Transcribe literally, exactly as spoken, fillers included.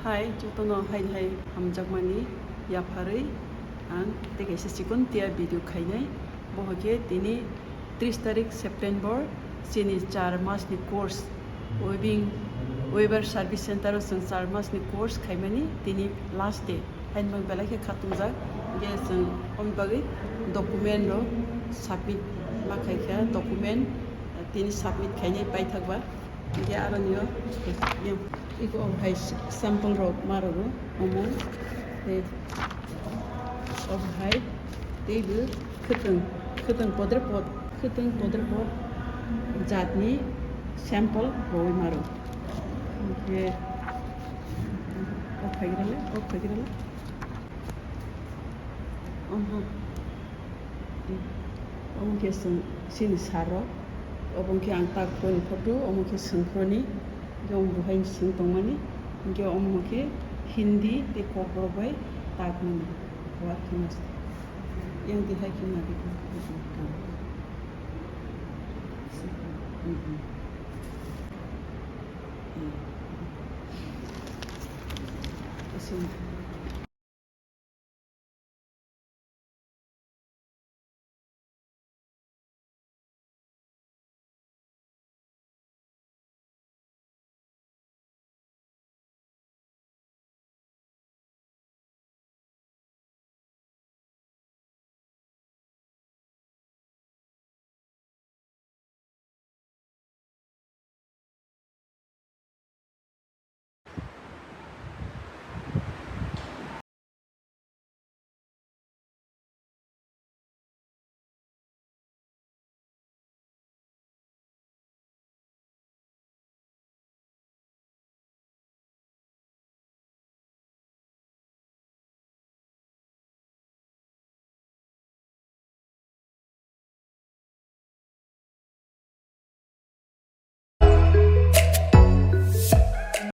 Hai, jotono hai hai hamjakmani yapharwi ang tei kaisa chikon tia video khainai. Bo hwnkhe tini tris tarik September chini char masni course weaving, weaver service center o chwng char masni course khaimani tini last day. Haino belai khe khatungjak, hwnkhe chwng oboni bagwi document rok submit ma khaikha, document tini submit khainai paithakba. Hwnkhe aroni o iko obo hai sample rok ma rwgo omo tei obo hai teibo khwtwng, khwtwng podre pod, khwtwng podre pod jatni sample rwui ma rw. Hwnkhe o phaigrale, o phaigrale. Omo, omo khe chwng chini sir rok, obo khe ang tak phone photo, omo khe swngchroni, hwnkhe omo bo hai swng tongmani, hwnkhe omo khe Hindi tei Kokborok bai tak mani. Yang tihai khe nadi.